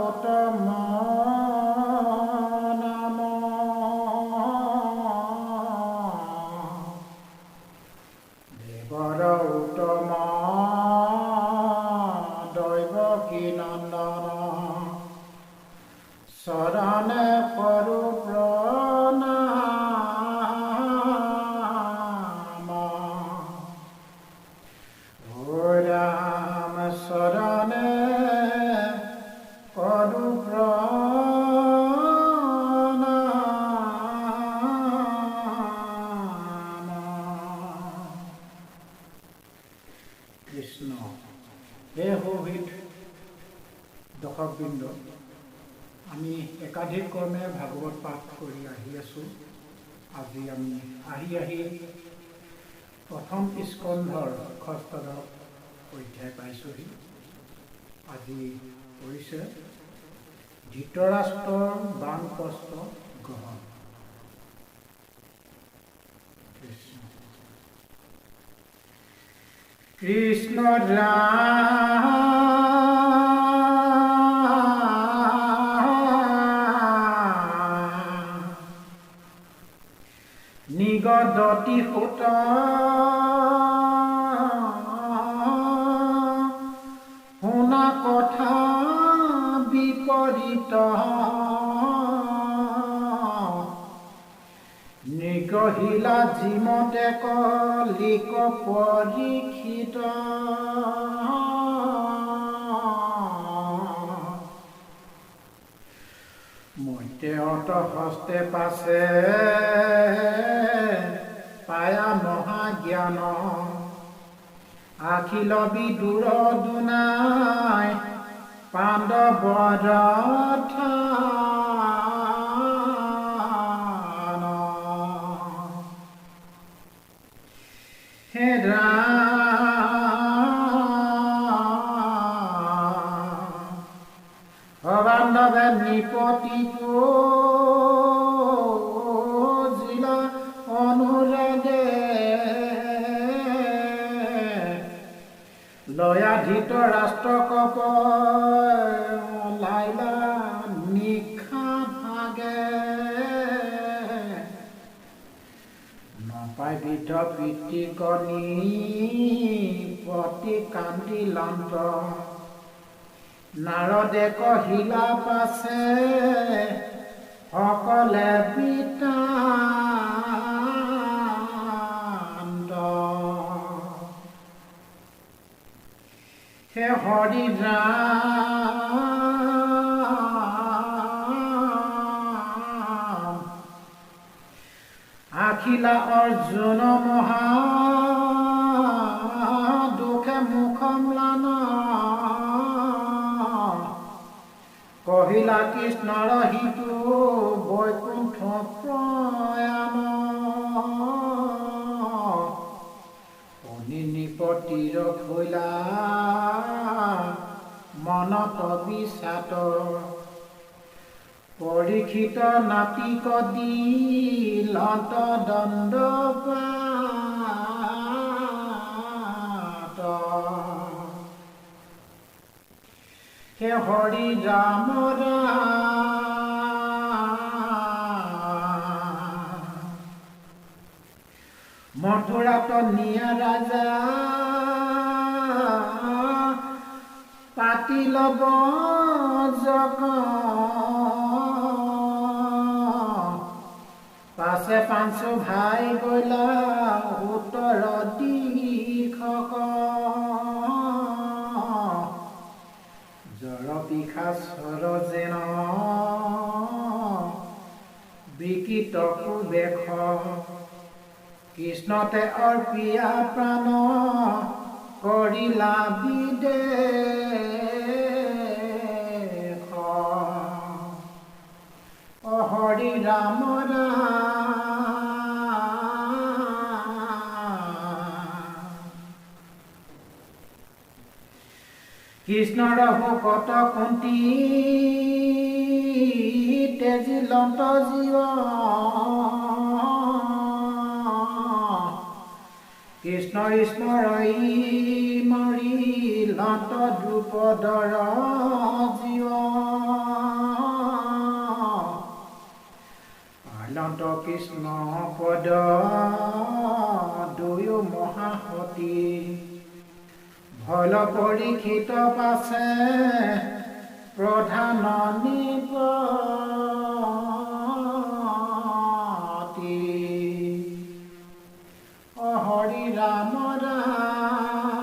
উত্তম নাম। দেৱৰ উত্তম দৈৱকী নন্দন শৰণে কৰো প্ৰণাম। ও ৰাম শৰণে কৰো প্ৰণাম। কৃষ্ণ। হে সৌহিত দৰ্শকবৃন্দ, আমি একাধিক ক্ৰমে ভাগৱত পাঠ কৰি আহি আছোঁ। আজি আমি আহি আহি প্ৰথম স্কন্ধৰ ষষ্ঠদশ অধ্যায় পাইছোঁহি। আজি পৰিছে ধৃতৰাষ্ট্ৰৰ বানপ্ৰস্থ গ্ৰহণ। কৃষ্ণ কৃষ্ণ ৰাম নিগদতি সুত শুনা কথা বিপৰীত। নিগহিলা যিমতে কলিক পৰীক্ষিত। মৈতে অত হস্তে পাছে পায়া মহাজ্ঞান। আখিল বিদুৰ দুনাই পাণ্ডৱৰ থান। হে ৰাম বান্ধৱে নৃপতি পূজিলা অনুৰাগে। লয়াধীত ৰাষ্ট্ৰকপ লাইলা নিশা ভাগে। নপাই বৃদ্ধ পিতৃকণি পতি কান্দিলন্ত। নাৰদে কহিলা পাছে সকলে বৃতান্ত। হে হৰি ৰাম আখিলা অৰ্জুন মহা দুখে মুখ ম্লান। কহিলা কৃষ্ণৰ সিটো বৈকুণ্ঠ প্ৰয়াণ। অনিপতিৰ ভৈলা মনত বিচাত। পৰীক্ষিত নাতিক দিলন্ত দণ্ড পাত। হে হৰি ৰাম মথুৰাত নিয়া ৰাজা পাতি লব জগ। পাছে পাঞ্চো ভাই গৈলা উত্তৰ দিশক। জৰ পিশাচৰ যেন বিকৃত কুবেশ। কৃষ্ণতে অৰ্পিয়া প্ৰাণ কৰিলা বিদেশ। অ হৰি ৰাম কৃষ্ণৰ শোকত কুন্তি তেজিলন্ত জীৱ। কৃষ্ণ স্মৰই মৰিলন্ত দ্ৰুপদৰ জীৱ। পিন্ধন্ত কৃষ্ণ পদ দুয়ো মহাসতী। ভৈল পৰীক্ষিত পাছে প্ৰধান নৃপতি। অ হৰি ৰাম ৰাম।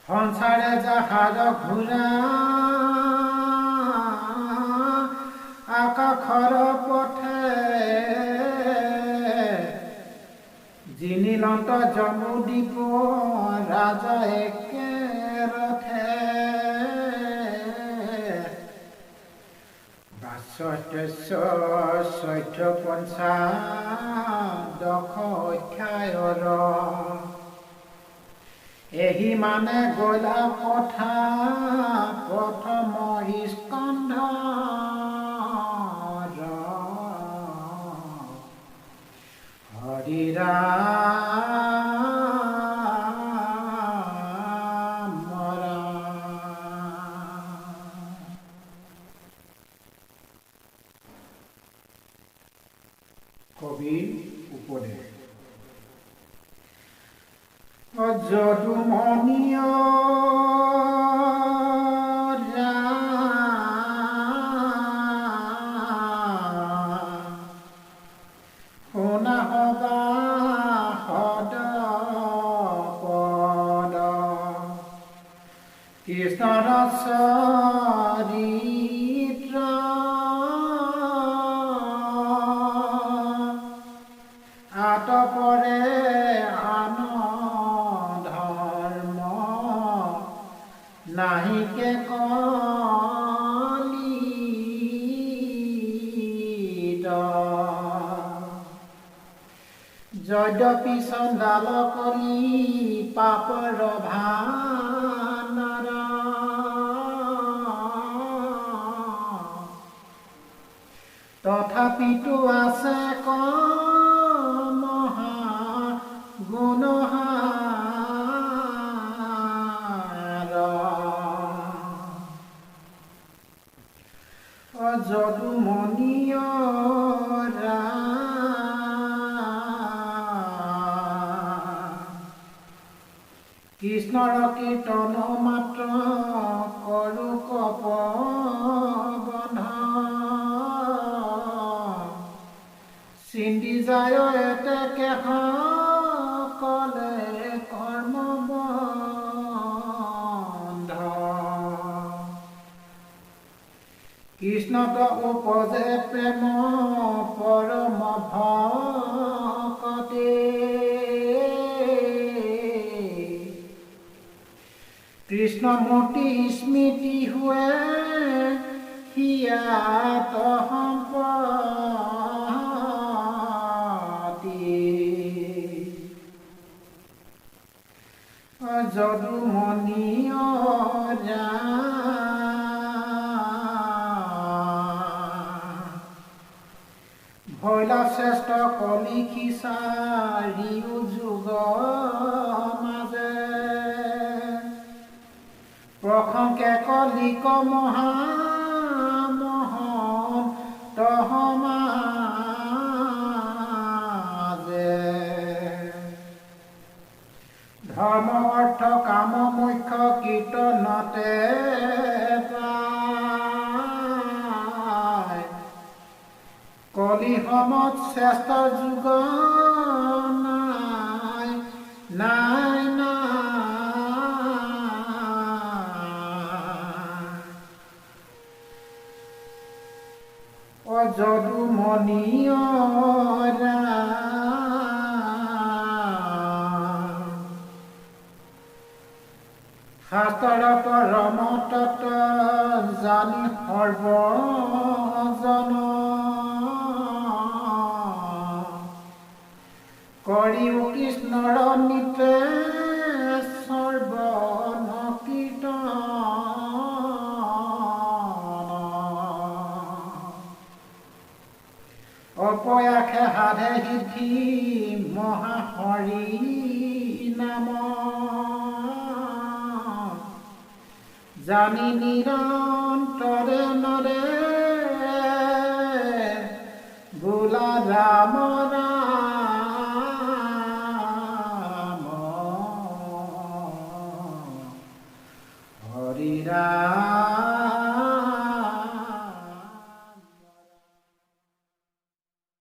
সংসাৰে যাহাৰ ঘূৰা আকাশৰ পথে, জিনিলন্ত জম্বুদ্বীপ ৰাজা একে ৰথে। বাষষ্ঠস্য চৈধ্য পঞ্চাদশ অধ্যায়ৰ এহি মানে গলা কথা প্ৰথম স্কন্ধ। হৰি ৰাম ৰাম। কবিৰ উপদেশ। যদুমণিয় শুনা সবা সদ পদ, কৃষ্ণৰ চৰিত্ৰ আতপৰে আন ধৰ্ম নাহিকে কলিত। যদ্যপি চণ্ডাল কলি পাপৰ ভাণ্ডাৰ, তথাপিতো আছে মহা গুণহাৰ। যদুমণিয় কৃষ্ণৰ কীৰ্তন মাত্ৰ কৰো কপবন্ধ, চিন্দি যায় এতেকে সকলে কৰ্ম বন্ধ। কৃষ্ণত উপজে প্ৰেম পৰম ভকতে, কৃষ্ণমূৰ্তি স্মৃতি হুৱে হিয়াত সম্পত্তি। যদুমণিয় ভৈলা শ্ৰেষ্ঠ কলি খিচাৰিও যুগ মাজে, প্ৰশংসে কলিক মহামহন তহমাজে। ধৰ্ম অৰ্থ কাম মোক্ষ কীৰ্তনতে পায়, কলি সমত শ্ৰেষ্ঠ যুগ নাই নাই নাই। অযদুমণিয় শাস্ত্ৰৰ পৰম তত্ত্ব জানি সৰ্বজন, কৰিও কৃষ্ণৰ নিতে শ্ৰৱণ কীৰ্তন। অপয়াসে সাধে সিদ্ধি মহাহৰি নাম, জানি নিৰন্তৰে নৰে, বোলা ৰাম